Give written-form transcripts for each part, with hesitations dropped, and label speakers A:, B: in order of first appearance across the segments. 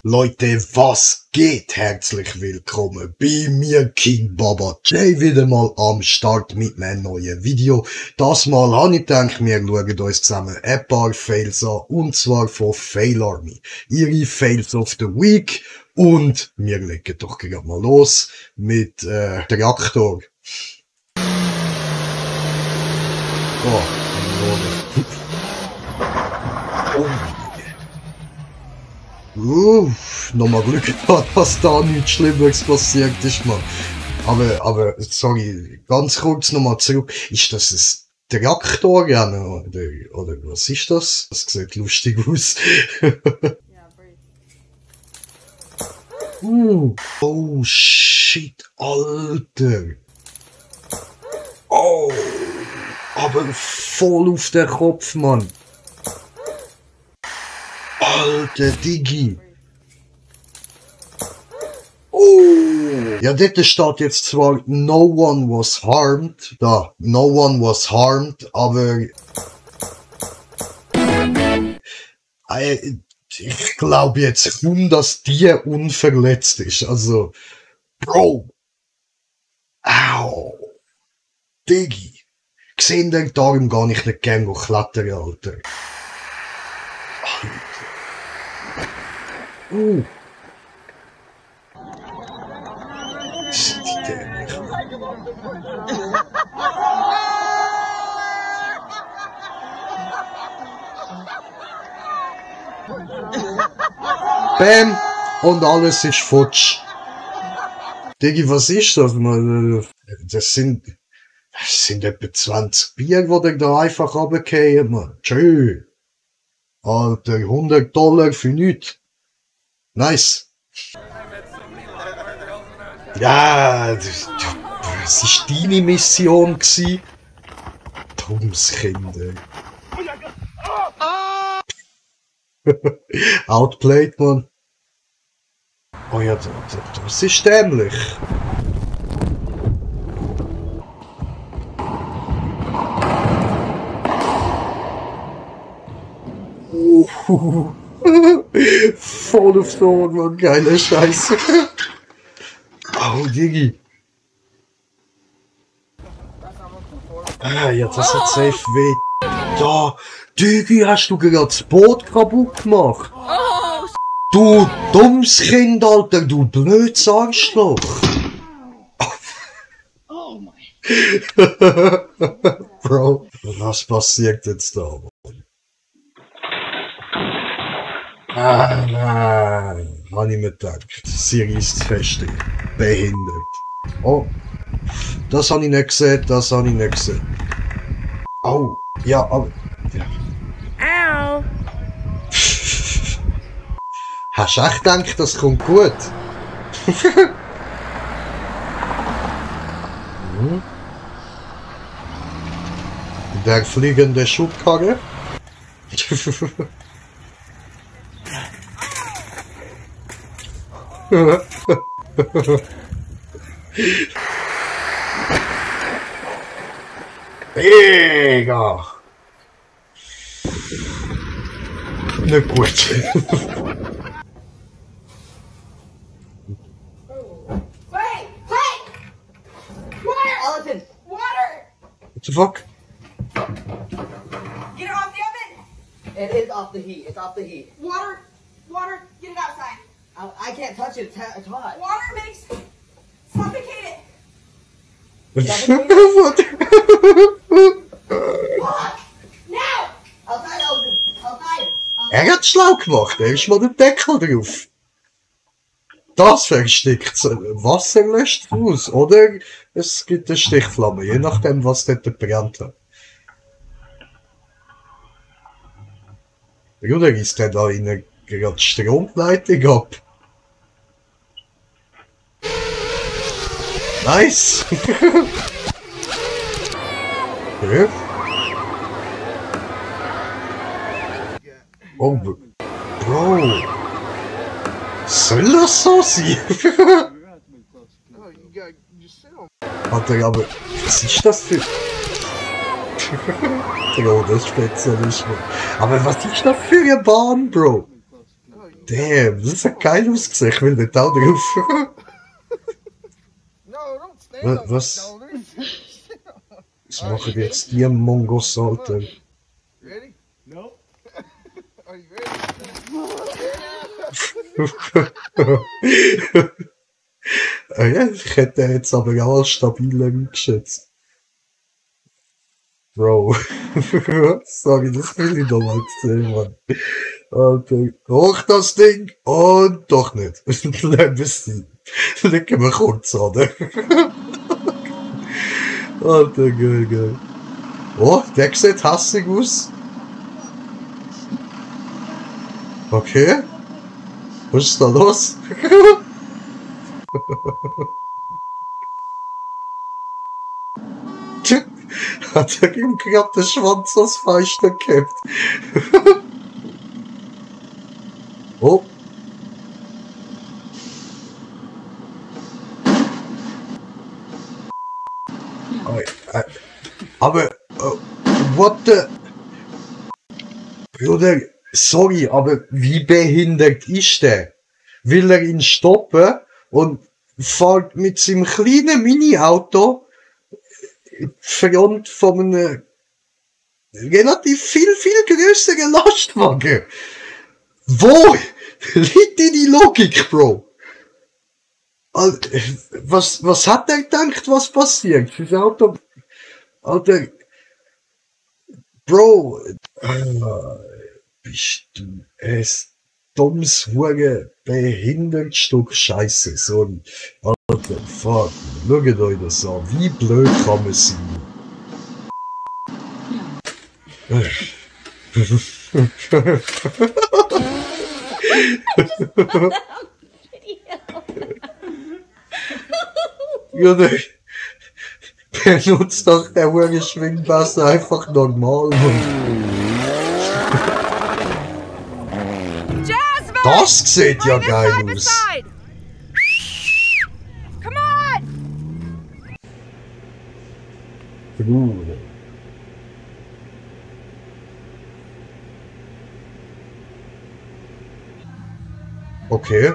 A: Leute, was geht? Herzlich willkommen bei mir, King Baba J, wieder mal am Start mit einem neuen Video. Das Mal habe ich gedacht, wir schauen uns zusammen ein paar Fails an, und zwar von Fail Army. Ihre Fails of the Week, und wir legen doch gerade mal los mit Traktor. Oh, nochmal Glück gehabt, dass da nichts Schlimmeres passiert ist, Mann. Aber, sorry, ganz kurz nochmal zurück. Ist das ein Traktorrennen, oder was ist das? Das sieht lustig aus. Oh, shit, Alter. Oh, aber voll auf den Kopf, Mann. Alter Digi. Oh. Ja, dort steht jetzt zwar no one was harmed. Da, no one was harmed, aber ich glaube jetzt kaum, dass die unverletzt ist. Also, Bro. Au. Digi. Gesehen denkt darum gar nicht gerne klettern, Alter. Ist die dämlich. Bam! Und alles ist futsch. Digi, was ist das? Das sind etwa 20 Bier, die da einfach runterfallen, man. Tschö. Alter, $100 für nichts. Nice. Ja, das war deine Mission gsi. Dummes Kind, ey. Outplayed, man. Oh ja, das ist dämlich. Voll auf so, man, geile Scheiße. Oh, Digi. Ah, ja, das hat safe weh. Da, Digi, hast du gerade das Boot kaputt gemacht? Du dummes Kind, Alter, du blödes Arschloch. Oh mein. Bro, was passiert jetzt da? Ah, nein, habe ich mir gedacht. Sie reisst fest. Behindert. Oh, das habe ich nicht gesehen, das habe ich nicht gesehen. Oh, ja, aber... Ja. Au! Hast du echt gedacht, das kommt gut? Der fliegende Schubkarre? Mega! Nicht gut. What the fuck?
B: Get it off the oven!
C: It is off the heat. It's off the heat.
B: Water, get it outside.
C: I can't touch it. It's hot.
B: Water makes... Suffocate it.
A: What?
B: Fuck! Now!
C: Outside, Elton. Outside.
A: Er hat schlau gemacht, er ist mal den Deckel drauf. Das versteckt Wasser löscht aus, oder es gibt eine Stichflamme, je nachdem was dort brennt hat. Oder ist der da innen gerade Stromleitung ab? Nice! Ja. Oh, Bro! Soll das so sein? Alter, aber was ist das für... Drohnenspezialist. Aber was ist das für eine Bahn, Bro? Damn, das hat geil ausgesehen. Ich will nicht auch drauf. Was? Was machen jetzt die Mongos, Alter?
D: Ready? No. Are you ready?
A: Ja, ich hätte jetzt aber auch als stabiler eingeschätzt. Bro. Sorry, das will ich doch mal sehen, Mann. Alter, hoch das Ding und doch nicht. Lassen wir es sein. Legen wir kurz an. Alter, geil. Oh, der sieht hässlich aus. Okay. Was ist da los? Hat er ihm gerade den Schwanz aus Fenster gehabt. Oh. Aber, what the... Bruder, sorry, aber wie behindert ist der? Will er ihn stoppen und fährt mit seinem kleinen Mini-Auto Front von einem relativ viel größeren Lastwagen. Wo liegt die Logik, Bro? Was hat er gedacht, was passiert? Das Auto, Alter, Bro, bist du ein dummes, hure behindert Stück Scheiße, sorry. Alter, fuck, schaut euch das an, wie blöd kann man sein? Ja, benutzt doch der hure Schwingbasse einfach normal, Mann. Das sieht ja geil aus.
B: Come on!
A: Bruder. Okay.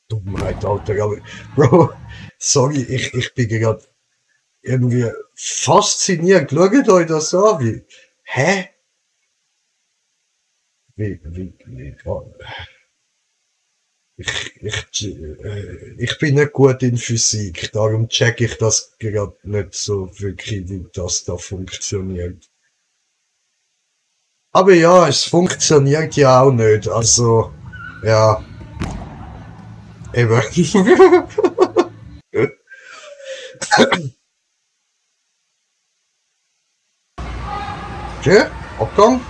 A: Dummheit, Alter, aber, Bro, sorry, ich bin gerade irgendwie fasziniert. Schaut euch das an, wie, hä? Ich bin nicht gut in Physik, darum check ich das gerade nicht so wirklich, wie das da funktioniert. Aber ja, es funktioniert ja auch nicht, also, ja. Eben. Okay, Abgang.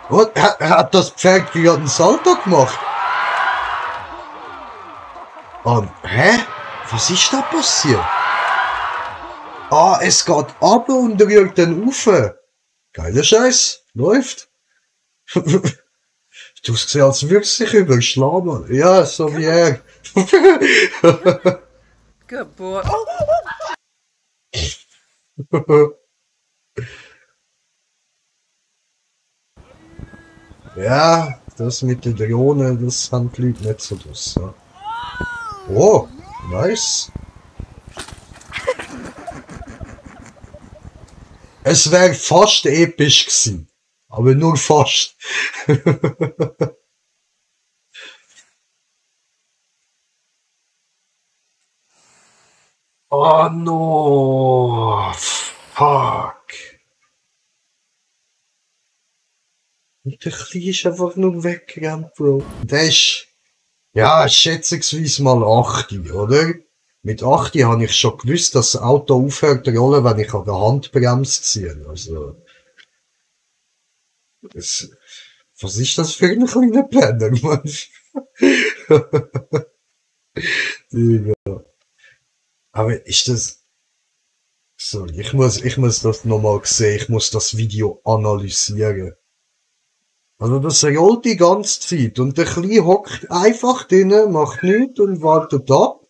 A: Was? Hat das Pferd gerade einen Salto gemacht? Und, hä? Was ist da passiert? Ah, es geht ab und rührt dann rauf. Geiler Scheiß. Läuft. Du hast gesehen, als würdest du dich überschlagen. Ja, so wie er.
B: Good boy.
A: Ja, das mit der Drohne, das haben die Leute nicht so das. Ja. Oh, nice. Es wäre fast episch gewesen. Aber nur fast. Oh no. Fuck. Und der Kleine ist einfach nur weggerannt, Bro. Der ist, ja, schätzungsweise mal 8, oder? Mit 8 habe ich schon gewusst, dass das Auto aufhört zu rollen, wenn ich an der Handbremse ziehe. Also, was ist das für ein kleiner Penner, Mann? Digga. Aber ist das... So, ich muss das nochmal sehen, ich muss das Video analysieren. Also das rollt die ganze Zeit und der Kleine hockt einfach drinnen, macht nichts und wartet ab,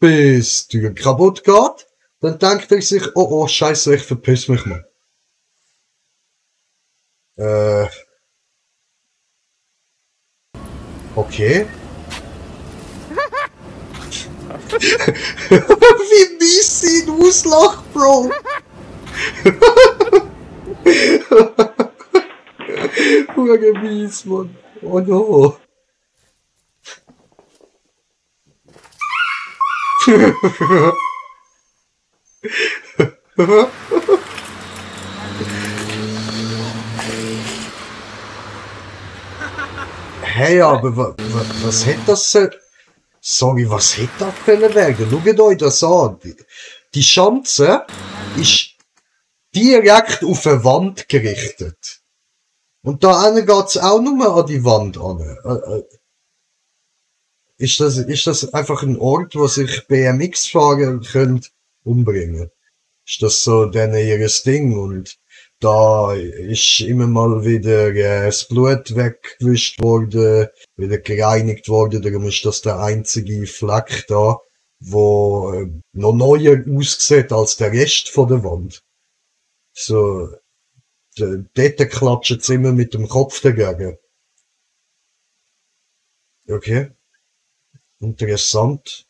A: bis die Tür kaputt geht. Dann denkt er sich, oh scheiße, ich verpiss mich mal. Okay. Wie mies sie ihn auslacht, Bro. Hure mies, Mann. Oh no. Hey, aber was hat das... Sorry, was hat das können werden? Schaut euch das an. Die Schanze ist direkt auf eine Wand gerichtet. Und da hinten geht's auch nur an die Wand an. Ist das einfach ein Ort, wo sich BMX-Fahrer können umbringen? Ist das so denn ihres Ding? Und da ist immer mal wieder das Blut weggewischt worden, wieder gereinigt worden, darum ist das der einzige Fleck da, wo noch neuer aussieht als der Rest von der Wand. So, dort klatschen sie immer mit dem Kopf dagegen. Okay. Interessant.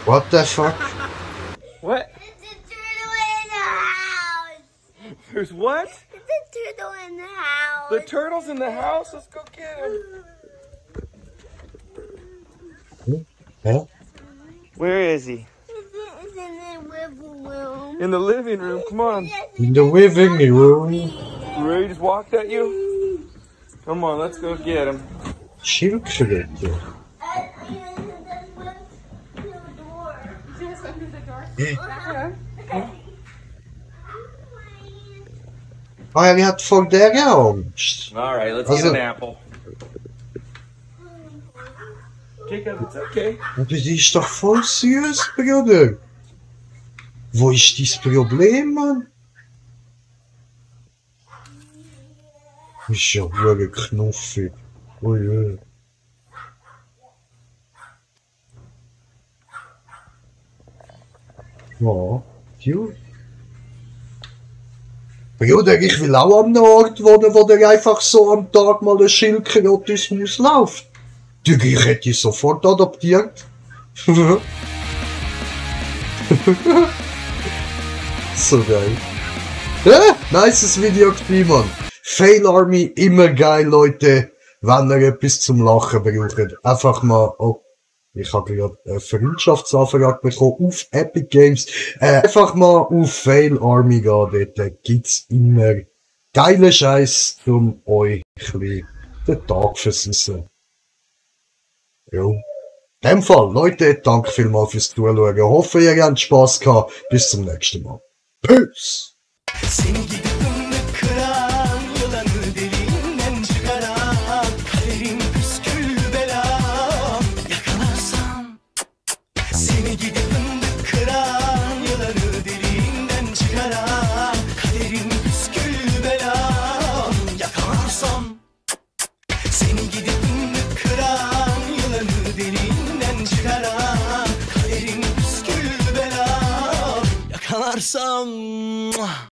A: What the fuck?
E: What?
F: There's a turtle in the house.
E: There's what?
F: There's a turtle in the house.
E: The turtle's in the house? Let's go get him.
A: Huh?
E: Where is he?
F: It's in the living room.
E: In the living room. Come on.
A: In the living room.
E: Ray just walked at you? Come on, let's go get him.
A: Schildkröte. Ah, er hat vor der Angst.
E: Alright, let's
A: Also-
E: get an apple. Jacob, it's okay.
A: Aber die ist doch voll süß, Bruder. Wo ist dein Problem, Mann? Ist ja wirklich knuffig. Ui. Ja, cute. Bruder, ich will auch an einem Ort wohnen, wo der einfach so am Tag mal ein Schildkröte ins Haus läuft. Ich hätte ich sofort adoptiert. So geil. Nices Video gewesen, Mann. Fail Army, immer geil, Leute. Wenn ihr etwas zum Lachen braucht, einfach mal, oh, ich habe gerade eine Freundschaftsanfrage bekommen auf Epic Games. Einfach mal auf Fail Army gehen, dort gibt's immer geile Scheiß, um euch ein bisschen den Tag versüßen. Jo. In dem Fall, Leute, danke vielmals fürs Zuschauen. Ich hoffe, ihr habt Spaß gehabt. Bis zum nächsten Mal. Peace!
G: Seni gidip fındık kıran, yılanı deliğinden çıkaran, kaderin püskül belam yakalarsam. Seni gidip fındık kıran, yılanı deliğinden çıkaran, kaderin püskül belam yakalarsam. Seni gidip fındık kıran, yılanı deliğinden çıkaran, kaderin püskül belam yakalarsam.